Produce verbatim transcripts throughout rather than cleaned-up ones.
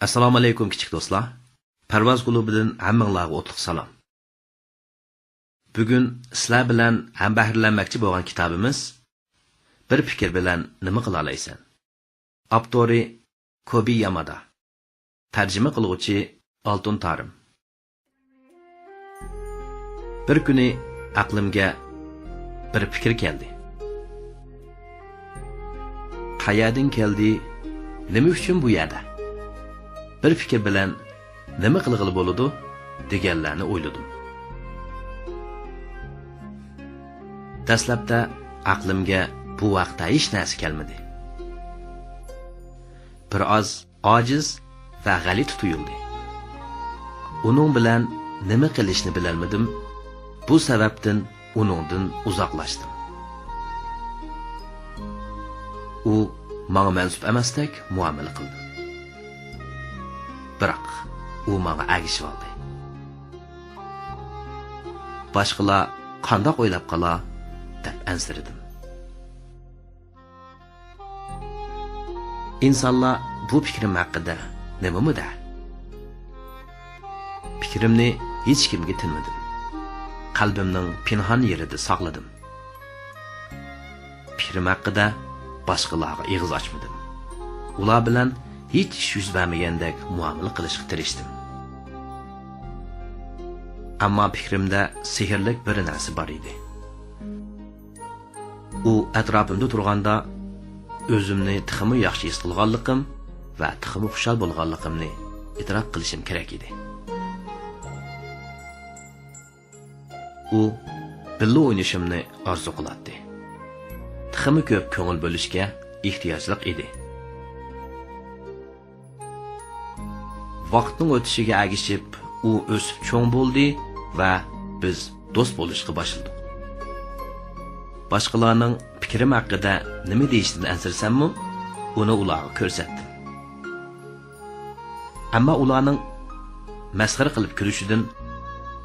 ئەسسالامۇئەلەيكۇم، كىچىك دوستلار. پەرۋاز كۇلۇبىدىن ھەممىڭلارغا ئوتلۇق سالام. بۈگۈن سىلەر بىلەن ھەمبەھىرلەنمەكچى بولغان كىتابىمىز بىر پىكىر بىلەن نېمە قىلالايسەن؟ ئاپتورى كوبى يامادا. تەرجىمە قىلغۇچى ئالتۇن تارىم. بىر كۈنى ئەقلىمگە بىر پىكىر كەلدى. قەيەردىن كەلدى؟ نېمە ئۈچۈن بۇ يەردە؟ بىر پىكىر بىلەن نېمە قىلغىلى بولىدۇ؟ دېگەنلەرنى ئويلىدىم. دەسلەپتە ئەقلىمگە بۇ ھەقتە ھېچ نەرسە كەلمىدى. بىر ئاز ئاجىز ۋە غەلىتە تۇيۇلدى. ئۇنىڭ بىلەن نېمە قىلىشنى بىلەلمىدىم. بۇ سەۋەبتىن ئۇنىڭدىن ئۇزاقلاشتىم. ئۇ ماڭا مەنسۇپ ئەمەستەك مۇئامىلە قىلدى. بىراق، ئۇ ماڭا ئەگىشىۋالدى. باشقىلار قانداق ئويلاپ قالار دەپ ئەنسىرىدىم. ئىنسانلار بۇ پىكرىم ھەققىدە نېمىمۇ دەر؟ پىكرىمنى ھېچكىمگە تىنمىدىم. قەلبىمنىڭ پىنھان يېرىدە ساقلىدىم. پىكرىم ھەققىدە باشقىلارغا ئېغىز ئاچمىدىم. ئۇلار بىلەن ھېچ ئىش يۈز بەرمىگەندەك مۇئامىلە قىلىشقا تىرىشتىم. ئەمما پىكرىمدە سېھىرلىك بىر نەرسە بار ئىدى. ئۇ ئەتراپىمدا تۇرغاندا، ئۆزۈمنى تېخىمۇ ياخشى ھېس قىلغانلىقىم ۋە تېخىمۇ خۇشال بولغانلىقىمنى ئېتىراپ قىلىشىم كېرەك ئىدى. ئۇ بىللە ئوينىشىمنى ئارزۇ قىلاتتى. تېخىمۇ كۆپ كۆڭۈل بۆلۈشكە ئېھتىياجلىق ئىدى. ۋاقىتنىڭ ئۆتۈشىگە ئەگىشىپ، ئۇ ئۆسۈپ چوڭ بولدى ۋە بىز دوست بولۇشقا باشلىدۇق. باشقىلارنىڭ پىكرىم ھەققىدە نېمە دېيىشىدىن ئەنسىرىسەممۇ، ئۇنى ئۇلارغا كۆرسەتتىم. ئەمما ئۇلارنىڭ مەسخىرە قىلىپ كۈلۈشىدىن،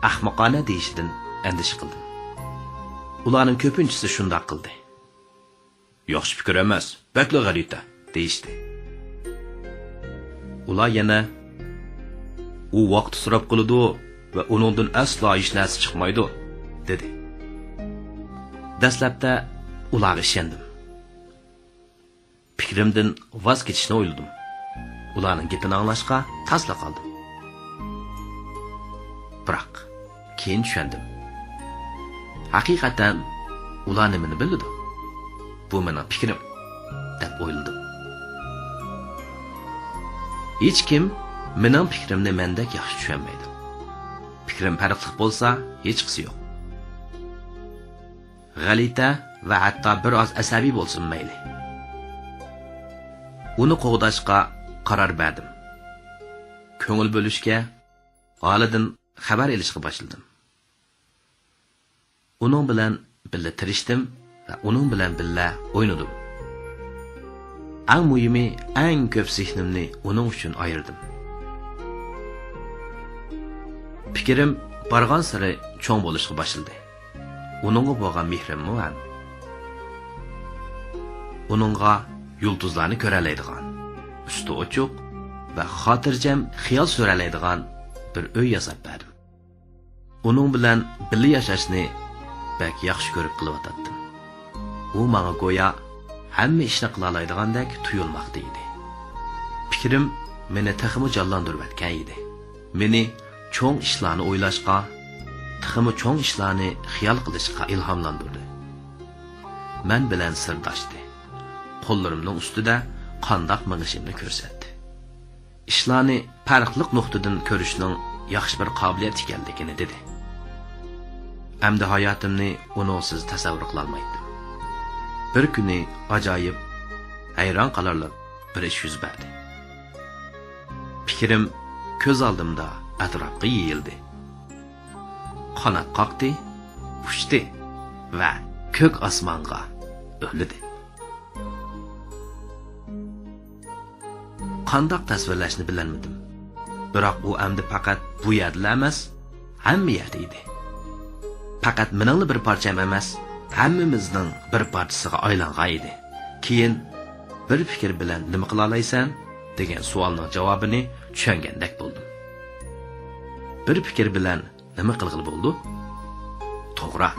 ئەخمىقانە دېيىشىدىن ئەندىشە قىلدىم. ئۇلارنىڭ كۆپىنچىسى شۇنداق قىلدى. «ياخشى پىكىر ئەمەس، بەكلا غەلىتە» دېيىشتى. ئۇلار يەنە، «ئۇ ۋاقىت ئىسراپ قىلىدۇ ۋە ئۇنىڭدىن ئەسلا ھېچ نەرسە چىقمايدۇ» دېدى. دەسلەپتە ئۇلارغا ئىشەندىم. پىكرىمدىن ۋاز كېچىشنى ئويلىدىم. ئۇلارنىڭ گېپىنى ئاڭلاشقا تاسلا قالدىم. بىراق، كېيىن چۈشەندىم. ھەقىقەتەن ئۇلار نېمىنى بىلىدۇ؟ بۇ مېنىڭ پىكرىم، دەپ ئويلىدىم. ھېچكىم مېنىڭ پىكرىمنى مەندەك ياخشى چۈشەنمەيدۇ. پىكرىم پەرقلىق بولسا، ھېچقىسى يوق. غەلىتە ۋە ھەتتا بىر ئاز ئەسەبىي بولسىمۇ مەيلى. ئۇنى قوغداشقا قارار بەردىم. كۆڭۈل بۆلۈشكە، ھالىدىن خەۋەر ئېلىشقا باشلىدىم. ئۇنىڭ بىلەن بىللە تىرىشتىم ۋە ئۇنىڭ بىلەن بىللە ئوينىدىم. ئەڭ مۇھىمى، ئەڭ كۆپ زېھنىمنى ئۇنىڭ ئۈچۈن ئايرىدىم. پىكرىم بارغانسېرى چوڭ بولۇشقا باشلىدى. ئۇنىڭغا بولغان مېھرىممۇ ھەم. ئۇنىڭغا يۇلتۇزلارنى كۆرەلەيدىغان، ئۈستى ئوچۇق ۋە خاتىرجەم خىيال سۈرەلەيدىغان بىر ئۆي ياساپ بەردىم. ئۇنىڭ بىلەن بىللە ياشاشنى بەك ياخشى كۆرۈپ قىلىۋاتاتتىم. ئۇ ماڭا گويا ھەممە ئىشنى قىلالايدىغاندەك تۇيۇلماقتا ئىدى. پىكرىم مېنى تېخىمۇ جانلاندۇرۇۋەتكەن ئىدى. مېنى چوڭ ئىشلارنى ئويلاشقا، تېخىمۇ چوڭ ئىشلارنى خىيال قىلىشقا ئىلھاملاندۇردى. مەن بىلەن سىرداشتى. قوللىرىمنىڭ ئۈستىدە قانداق مېڭىشىمنى كۆرسەتتى. ئىشلارنى پەرقلىق نۇقتىدىن كۆرۈشنىڭ ياخشى بىر قابىلىيەت ئىكەنلىكىنى دېدى. ئەمدى ھاياتىمنى ئۇنىڭسىز تەسەۋۋۇر قىلالمايتتىم. بىر كۈنى ئاجايىپ، ھەيران قالارلىق بىر ئىش يۈز بەردى. پىكرىم كۆز ئالدىمدا ئەتراپقا يېيىلدى. قانات قاقتى، ئۇچتى ۋە كۆك ئاسمانغا ئۆرلىدى. قانداق تەسۋىرلەشنى بىلەلمىدىم. بىراق ئۇ ئەمدى پەقەت بۇ يەردىلا ئەمەس، ھەممە يەردە ئىدى. پەقەت مېنىڭلا بىر پارچەم ئەمەس، ھەممىمىزنىڭ بىر پارچىسىغا ئايلانغان ئىدى. كېيىن، «بىر پىكىر بىلەن نېمە قىلالايسەن؟» دېگەن سوئالنىڭ جاۋابىنى چۈشەنگەندەك بولدۇم. بىر پىكىر بىلەن نېمە قىلغىلى بولىدۇ؟ توغرا،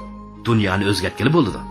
دۇنيانى ئۆزگەرتكىلى بولىدۇ.